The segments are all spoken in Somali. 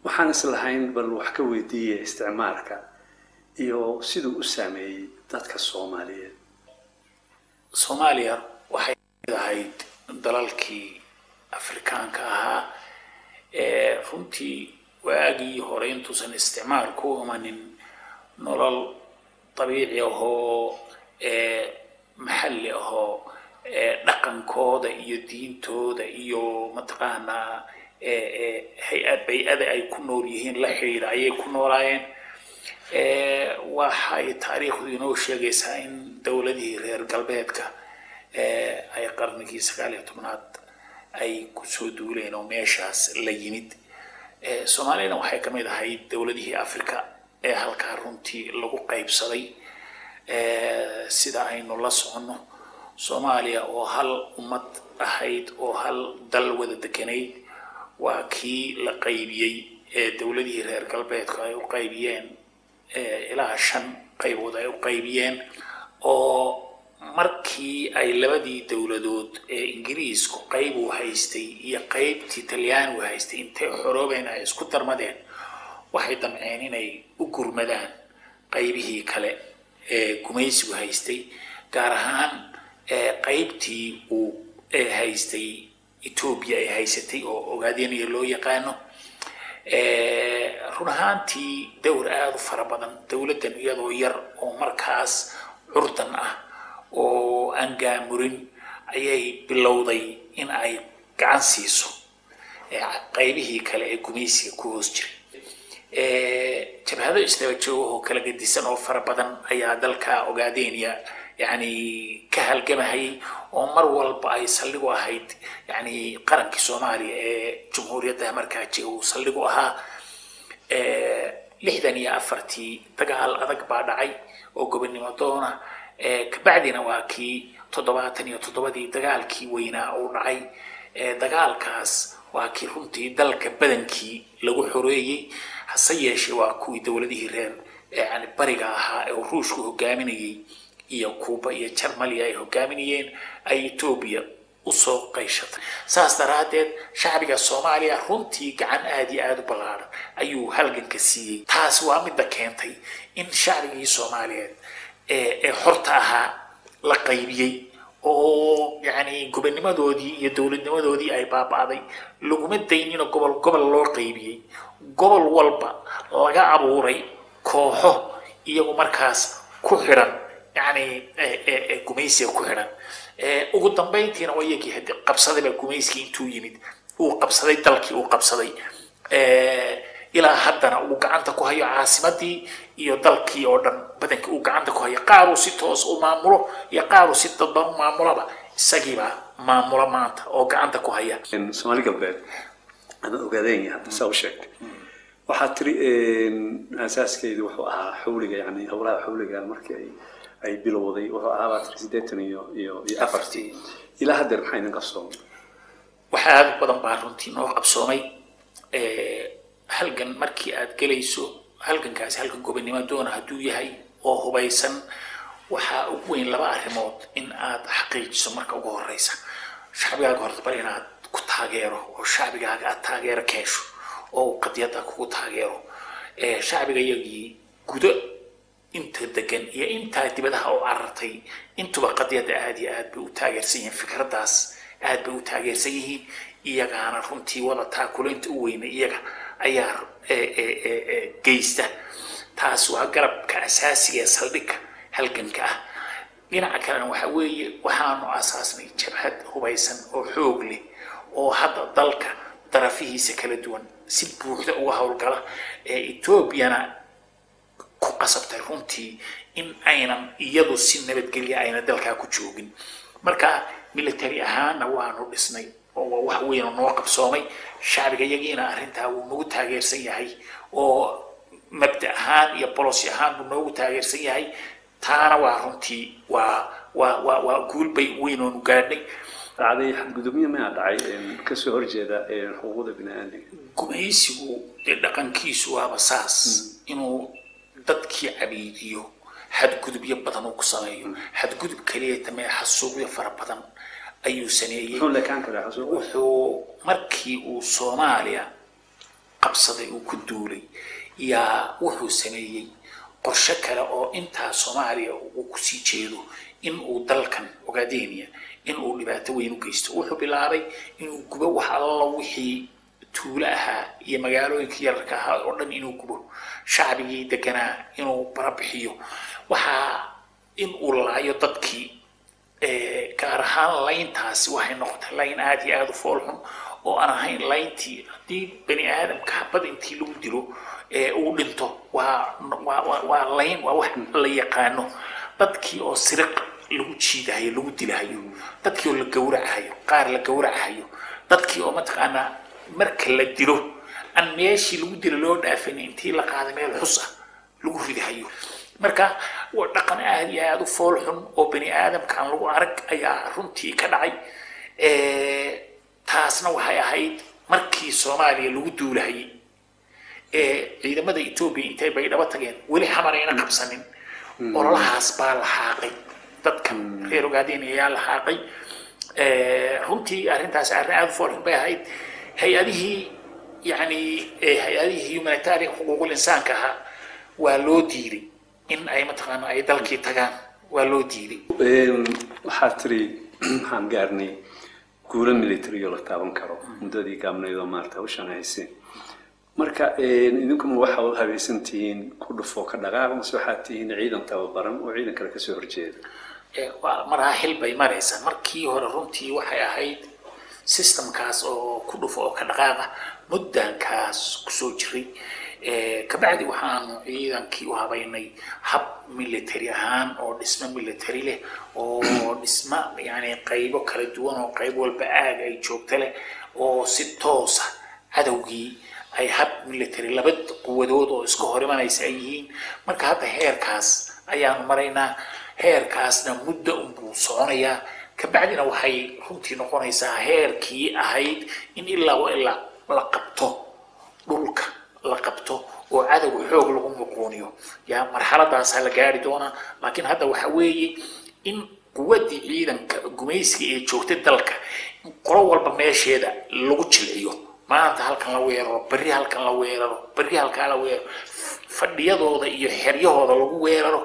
Waxaan islahayn bal wax ka weydiiyey isticmaalka iyo siduu u saameeyey dadka Soomaaliyeed. Soomaaliya waxay ahayd dalalkii Afrikaanka ahaa ee runtii waagii hore intuusan isticmaalku imanin nolol dabiici ahoo maxalli ahoo dhaqankooda iyo diintooda iyo mataqaanaa hay-ad bay-ada ay ku nool yihiin la xidhiidha ayay ku noolaayeen. Waxay taariikhdu inoo sheegaysaa in dowladihii reer galbeedka ay qarnigii 19aad ay kusoo duuleen oo meeshaas la yimid. Soomaaliyana waxay ka mid ahayd dowladihii Africa ee halkaa runtii lagu qaybsaday. Sida aynu la soconno, Soomaaliya oo hal ummad ahayd oo hal dal wada deganayd waa kii la qaybiyey ee dowladihii reer galbeedku ay u qaybiyeen ilaa 5 qaybood ay u qaybiyeen, oo markii ay labadii dowladood ee Ingiriisku qayb uu haystay iyo qaybtii Talyaanigu haystay intay xoroobeen ay isku darmadeen, waxay damceen inay u gurmadaan qaybihii kale ee gumaysigu haystay, gaar ahaan qaybtii uu haystay Etoobiya ay haysatay oo Ogaadeenaya loo yaqaano. Run ahaantii dowr aada u fara badan dowladdan iyadoo yar oo markaas curdan ah oo aan gaamurin ayay bilowday in ay gacan siiso qaybihii kale ee gumaysiga ku hoos jiray. Jabhado isdaba joogahoo kala gedisan oo fara badan ayaa dalka Ogaadenia yani ka halgamahayay oo mar walba ay saldhigu ahayd yani qarankii Soomaaliya ee jumhuuriyadda markaa jira uu saldhigu ahaa. 64-tii dagaal adag baa dhacay oo gobonnimo doona, kabacdina waa kii 77-dii dagaalkii weynaa uu dhacay. Dagaalkaas waa kii runtii dalka badankii lagu xoreeyey, hase yeeshee waa kuwii dowladihii reer yani bariga ahaa ee Ruushku hogaaminayey iyo Kuuba iyo Jarmaliya ay hogaaminayeen ay Etoobiya usoo qayshatay. Saas daraaddeed shacbiga Soomaaliya runtii gacan aada iyo aada u ballaaran ayuu halganka siiyey. Taas waa midda keentay in shacbigii Soomaaliyeed ee xorta ahaa la qaybiyey oo yani gobonnimadoodii iyo dowladnimadoodii ay baaba'day. Laguma daynino gobol gobol loo qaybiyey, gobol walba laga abuuray kooxo iyagu markaas ku xidhan yani gumaysiga ku xidhan. Ugu dambayntiina waa iyagii hadi qabsadayba gumaysigii intuu yimid uu qabsaday dalkii uu qabsaday, ilaa haddana uu gacanta ku hayo caasimadii iyo dalkii oo dhan badankii uu gacanta ku hayo, qaar uu si toos u maamulo iyo qaar uu si dadban u maamulaba isagiibaa maamula maanta oo gacanta ku haya. Soomaali Galbeed ama Ogaadenya hadda saa u sheegtay, waxaa tiri asaaskeedu wuxuu ahaa xawliga, yani howlaha xawliga markii ay bilowday wuxuu ahaa baa tiri 84-tii. Ilaa haddeer maxaa idin qabsoomay? Waxaa aada u badan baa runtii noo qabsoomay. Halgan markii aad gelayso, halgankaasi halgan gobonnimo doona hadduu yahay oo hubaysan, waxaa ugu weyn laba arrimood in aad xaqiijiso. Marka ugu horeysa shacbigaaga horta bal inaad ku taageero oo shacbigaaga aad taageero ka hesho oo uu qadiyadda kugu taageero. Shacbiga iyagii gudo inta degan iyo intaa dibadaha u carartay intuba qadiyadda aada iyo aad bay u taageersan yihiin, fikraddaas aad bay u taageersan yihiin, iyagaana runtii wada taakulaynta u weyna iyaga ayaa geysta. Taas waa garabka asaasiga ee saldhigga halganka ah. Dhinaca kalena waxa weeye waxaanu asaasnay jabhad hubaysan oo xoog leh oo hadda dalka darafihiisa kala duwan si buuxda uga howlgala ee Etoobiyana ku qasabtay runtii in aynan iyadu si nabadgelya ayna dalkaa ku joogin. Marka military ahaanna waanu dhisnay oo waa wax weyn oo noo qabsoomay. Shacbiga iyagiina arrintaa wuu nagu taageersan yahay oo mabda ahaan iyo policy ahaan buu noogu taageersan yahay. Taana waa runtii waa guul bay weyn oonu gaadhnay. Dhacday xadgudubyo miyaa dhacay kasoo horjeeda xuquuqda bini'aadmiga? Gumaysigu dee dhaqankiisu waaba saas inuu dadkii cabiidiyo, xadgudubyo badan uu ku sameeyo. Xadgudub keliya tamee xasuuqyo fara badan Ayuu sameeyey. Muxuu leekaan karaa xasuuq? Wuxuu markii uu Soomaaliya qabsaday uu ku duulay yaa wuxuu sameeyey qorshe kale oo intaa Soomaaliya uu kusii jeedo in uu dalkan Ogaadenia in uu dhibaato weyn u geysto. Wuxuu bilaabay inuu gubo wax alla wixii tuulo ahaa iyo magaalooyinka yararka ahaa oo dhan inuu gubo, shacbigii deganaa inuu barabixiyo, waxaa in uu laayo dadkii. Gaar ahaan layntaasi waxay noqotay layn aad iyo aad u foolxun oo aan ahayn layntii haddii bani aadamka xabad intii lagu dilo uu dhinto waa waa waa waa layn, waa wax la yaqaano. Dadkii oo siriq lagu jiidahayo lagu dilahayo, dadkii oo la gowracahayo, qaar la gowracahayo, dadkii oo mataqaanaa marka la dilo aan meeshii lagu dilo loo dhaafin, intii la qaaday meel xus ah lagu ridahayo. Marka waa dhaqan aad iyo aad u fool xun oo bani aadamka aan lagu arag ayaa runtii ka dhacay. Taasna waxay ahayd markii Soomaaliya lagu duulahayay ee ciidamada Etoobiya intay Baydhabo tageen weli Xamarayna qabsanin. Ololahaas baa la xaaqay, dadkan reer Ogaadeen ayaa la xaaqay. Runtii arrintaasi arrin aad u fool xun bay ahayd. Hay-adihii yani hay-adihii humanitarian xuquuqul insaanka ahaa waa loo diiday in ay mataqaana ay dalkii tagaan, waa loo diiday. Waxaa tiri waxaan gaarnay guulo military oo la taaban karo muddadii gaabnayd oo maarata hawshaan hayseen. Marka idinkuma waxa u habaysan tihiin ku dhufoo ka dhaqaaq mase waxaad tihiin ciidan tababaran oo ciidan kale kasoo horjeeda? Waa maraaxil bay maraysaa. Markii hore runtii waxay ahayd systemkaas oo ku dhufo oo ka dhaqaaqa muddaankaas kusoo jiray. Kabacdi waxaanu ciidankii u habaynay hab military ahaan oo dhismo military leh oo dhismo yani qaybo kala duwan oo qayb walba aag ay joogto leh oo si toosa cadowgii ay hab military laba quwadood oo iska hor imanaysa ay yihiin. Marka hadda heerkaas ayaanu maraynaa, heerkaasna muddo unbuu soconayaa. Kabacdina waxay runtii noqonaysaa heerkii ahayd in ilaa wa ilaa la qabto dhulka, la qabto oo cadowga xoog lagu muquuniyo yaa marxaladaasaa la gaari doonaa. Laakiin hadda waxa weeye in quwaddii ciidanka gumaysiga ee joogtay dalka in qolo walba meesheeda lagu jilciyo, maanta halkan la weeraro, berri halkan la weeraro, berri halkaa la weeraro, fadhiyadooda iyo xeryahooda lagu weeraro,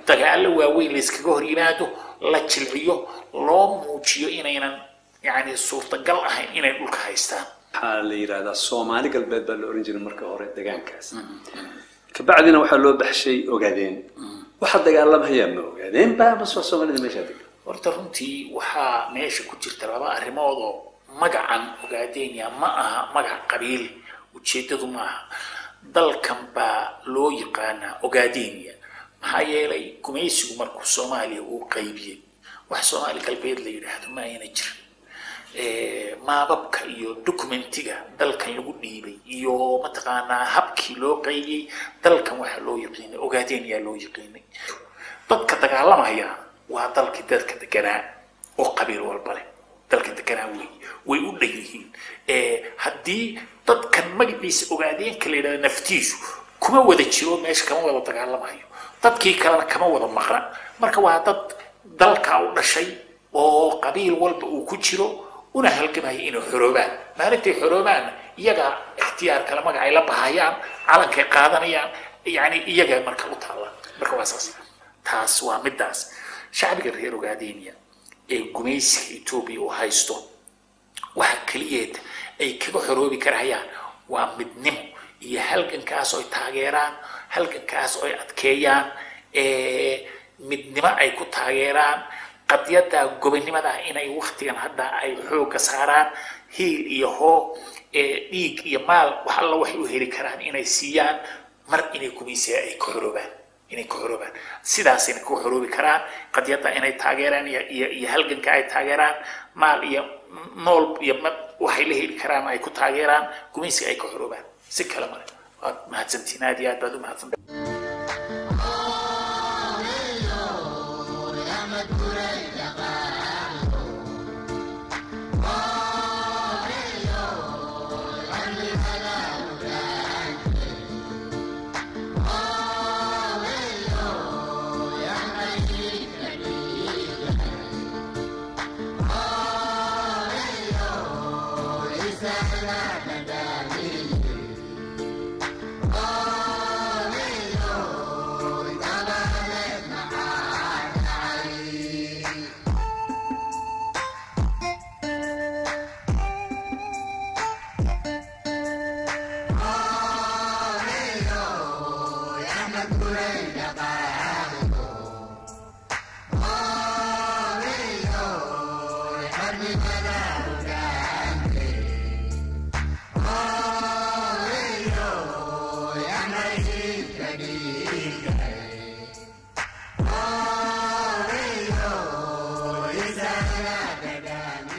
dagaallo waaweyn la iskaga hor yimaado, la jilciyo, loo muujiyo inaynan yani suurtagal ahayn inay dhulka haystaan. Waxaa la yidhahdaa Soomaali Galbeed baa la oran jiray marka hore degaankaas, kabacdina waxaa loo baxshay Ogaadeen. Waxa dagaalamhayaa ma Ogaadeen ba mase waa Soomaalida meeshaa degan? Horta runtii waxaa meesha ku jirta laba arrimood oo magacan Ogaadenya ma aha magac qabiil, ujeedadu ma aha. Dalkan baa loo yaqaanaa Ogaadenia maxaa yeelay gumaysigu markuu Soomaaliya uu qaybiyey wax Soomaali Galbeed la yidhaahdo ma ayna jirin. Maababka iyo documentiga dalkan lagu dhiibay iyo mataqaanaa habkii loo qaybiyey dalkan waxaa loo yaqiinay Ogaadenia loo yaqiinay. Dadka dagaalamaya waa dalkii dadka deganaa oo qabiil walba leh dalka deganaa wey, way u dhan yihiin. Haddii dadkan magaciisa Ogaadeenka la yidhahdo naftiisu kuma wada jiro meesha, kama wada dagaalamayo, dadkii kalena kama wada maqna. Marka waa dad dalka u dhashay oo qabiil walba uu ku jiro una halgamaya inay xoroobaan. Maalintay xoroobaanna iyagaa ikhtiyaar kale magacay la bahayaan, calankay qaadanayaan, yani iyagaa marka u taalla. Marka waa saas, taas waa midaas. Shacbiga reer Ogaadenia ee gumaysiga Etoobiya uu haysto waxa keliyeed ay kaga xoroobi karayaan waa midnimo iyo halgankaas oo ay taageeraan, halgankaas oo ay adkeeyaan, midnimo ay ku taageeraan qadiyadda gobonimada, inay waktigan hadda ay xoogga saaraan, hiil iyo hoo, dhiig iyo maal wax alla waxay u heli karaan inay siiyaan mar inay gumaysiga ay ka xoroobaan, inay ka xoroobaan. Sidaasayna ka xoroobi karaan, qadiyadda inay taageeraan iyo iyo iyo halganka ay taageeraan, maal iyo nool iyo waxay la heli karaan ay ku taageeraan, gumaysiga ay ka xoroobaan. Si kale male. Waad mahadsantihiin, aad iyo aad baad u mahadsantahay. Da da.